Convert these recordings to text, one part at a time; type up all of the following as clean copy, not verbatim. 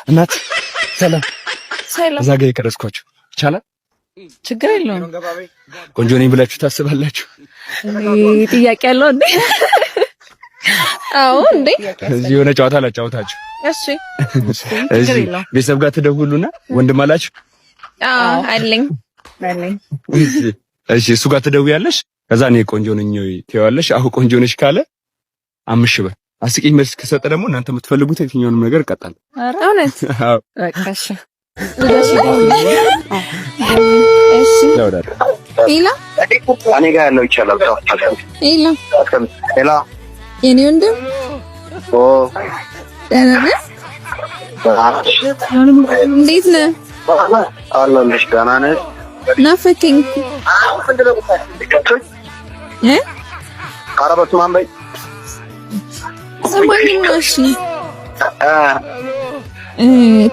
እናት ሰላም። ሰላም። እዛ ጋር የቀረጽኳችሁ ይቻላል? ችግር የለውም። ቆንጆ ነኝ ብላችሁ ታስባላችሁ? ጥያቄ ያለው እንዴ? አዎ እንዴ። እዚህ የሆነ ጨዋታ ላጫውታችሁ። እሺ። እዚህ ቤተሰብ ጋር ትደውሉና፣ ወንድም አላችሁ? አዎ፣ አለኝ አለኝ። እሺ፣ እሱ ጋር ትደውያለሽ። ከዛ እኔ ቆንጆ ነኝ ወይ ትይዋለሽ። አሁን ቆንጆ ነሽ ካለ 5,000 ብር፣ አስቂኝ መልስ ከሰጠ ደግሞ እናንተ የምትፈልጉት የትኛውንም ነገር እቀጣለሁ። እውነት? አዎ። በቃ እሺ። እሺ። ሌላ እኔ ጋር ያለው ይቻላል። ሌላ ሌላ የኔ ወንድም፣ ደህና ነህ? እንዴት ነህ? አለሁልሽ። ደህና ነህ? ናፈከኝ እኮ እ። ኧረ በስመ አብ በይ። ስማኝማ፣ እሺ፣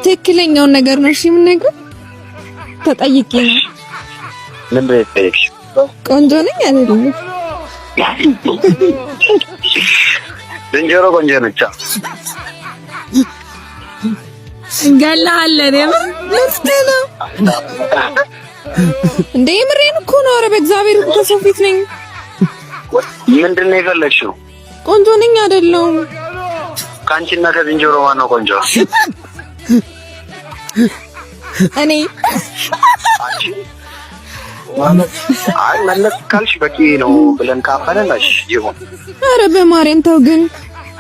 ትክክለኛውን ነገር ነው እሺ የምነግርህ፣ ተጠይቄ ነው። ምንድን ነው የተጠየቅሽው? ቆንጆ ነኝ አይደለም? ዝንጀሮ ቆንጆ ነች። እንገላሃለን። የምር መፍትሄ ነው እንዴ? የምሬን እኮ ነው። ኧረ በእግዚአብሔር ከሰው ፊት ነኝ። ምንድን ነው የፈለግሽው? ቆንጆ ነኝ አይደለሁም? ከአንቺና ከዝንጀሮ ማነው ቆንጆ? እኔ። አይ፣ መለስ ካልሽ በቂ ነው ብለን ካመንን እሺ ይሁን። ኧረ በማርያም ተው ግን፣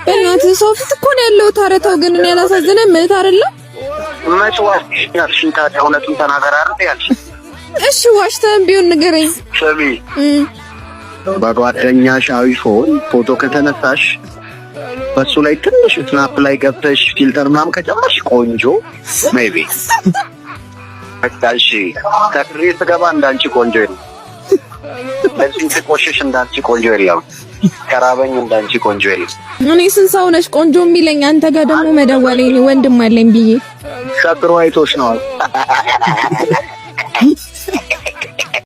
በእናትህ ሰው ፊት እኮ ነው ያለሁት። ኧረ ተው ግን፣ እኔ አላሳዝንም እህት አይደለም? መች ዋሽ ያልሽኝ? ታዲያ እውነቱን ተናገር አይደል ያልሽኝ? እሺ፣ ዋሽተህም ቢሆን ንገረኝ። ስሚ፣ በጓደኛሽ አይፎን ፎቶ ከተነሳሽ፣ በሱ ላይ ትንሽ Snap ላይ ገብተሽ filter ምናምን ከጨመርሽ ቆንጆ maybe። በቃ እሺ፣ ሰክሬ ስገባ እንዳንቺ ቆንጆ የለም። ለዚህ ስቆሽሽ እንዳንቺ ቆንጆ የለም። ከራበኝ እንዳንቺ ቆንጆ የለም። እኔ ስንት ሰው ነሽ ቆንጆ የሚለኝ? አንተ ጋር ደግሞ መደወሌ ወንድም አለኝ ብዬ ሰክሮ አይቶሽ ነው።